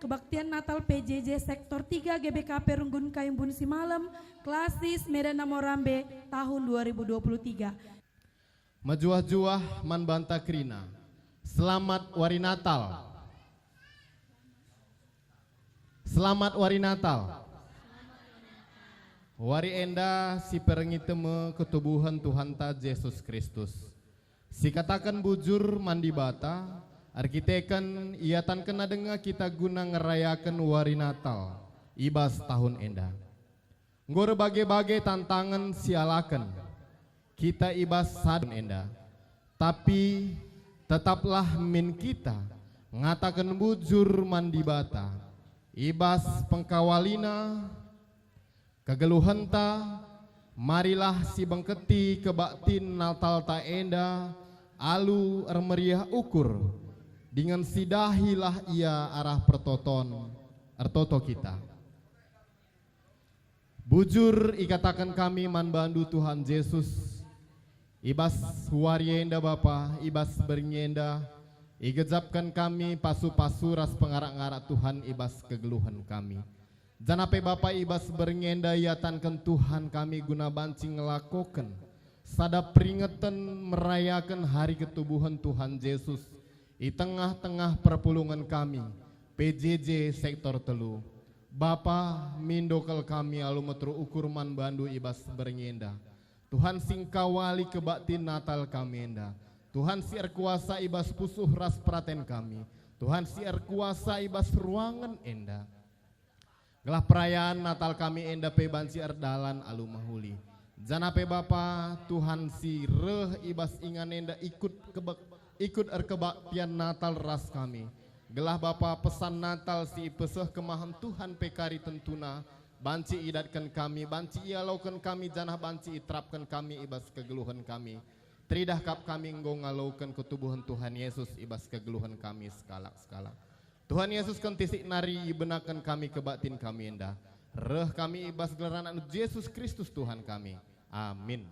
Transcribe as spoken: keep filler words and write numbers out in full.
Kebaktian Natal P J J Sektor tiga G B K P Runggun Kayumbun Simalem, Klasis, Medan Namorambe, tahun dua ribu dua puluh tiga. Mejuah-juah man banta kerina. Selamat Wari Natal. Selamat Wari Natal. Wari enda siperengi teme ketubuhen Tuhanta Jesus Kristus. Sikataken bujur man Dibata, erkiteken iatankenna denga kita guna ngerayaken Wari Natal i bas tahun enda. Enggo erbage-bage tantangen sialaken kita i bas sadun enda, tapi tetaplah min kita ngataken bujur man Dibata i bas pengkawalina, kegeluhenta. Marilah sibengketi kebaktin Natalta enda alu ermeriah ukur, dingen sidahilah ia arah pertoton ertoto kita. Bujur ikataken kami man bandu, Tuhan Jesus, i bas wari enda Bapa, i bas berngi enda, igejapken kami pasu-pasu ras pengarak-ngarak Tuhan i bas kegeluhen kami. Janah pe Bapa, i bas berngi enda iatanken Tuhan kami guna banci ngelakoken sada peringeten merayaken hari ketubuhen Tuhan Jesus i tengah-tengah perpulungen kami, P J J Sektor telu. Bapa, mindo kal kami alu meteruk ukur man bandu i bas berngi enda. Tuhan si ngkawali kebaktin Natal kami enda. Tuhan si erkuasa i bas pusuh ras peraten kami. Tuhan si erkuasa i bas ruangen enda. Gelah perayaan Natal kami enda pe banci erdalan alu mehuli. Janah pe Bapa, Tuhan si reh i bas ingan enda ikut kebak-, ikut erkebaktian Natal ras kami. Gelah Bapa, pesan Natal si ipeseh kemahen Tuhan pe kari tentuna, banci idatken kami, banci ialoken kami, janah banci iterapken kami i bas kegeluhen kami. Teridah kap kami enggo ngaloken ketubuhen Tuhan Yesus i bas kegeluhen kami sekalak-sekalak. Tuhan Yesus, kentisik nari ibenaken kami kebaktin kami enda. Reh kami i bas gelar Anak Jesus Kristus Tuhan kami. Amin.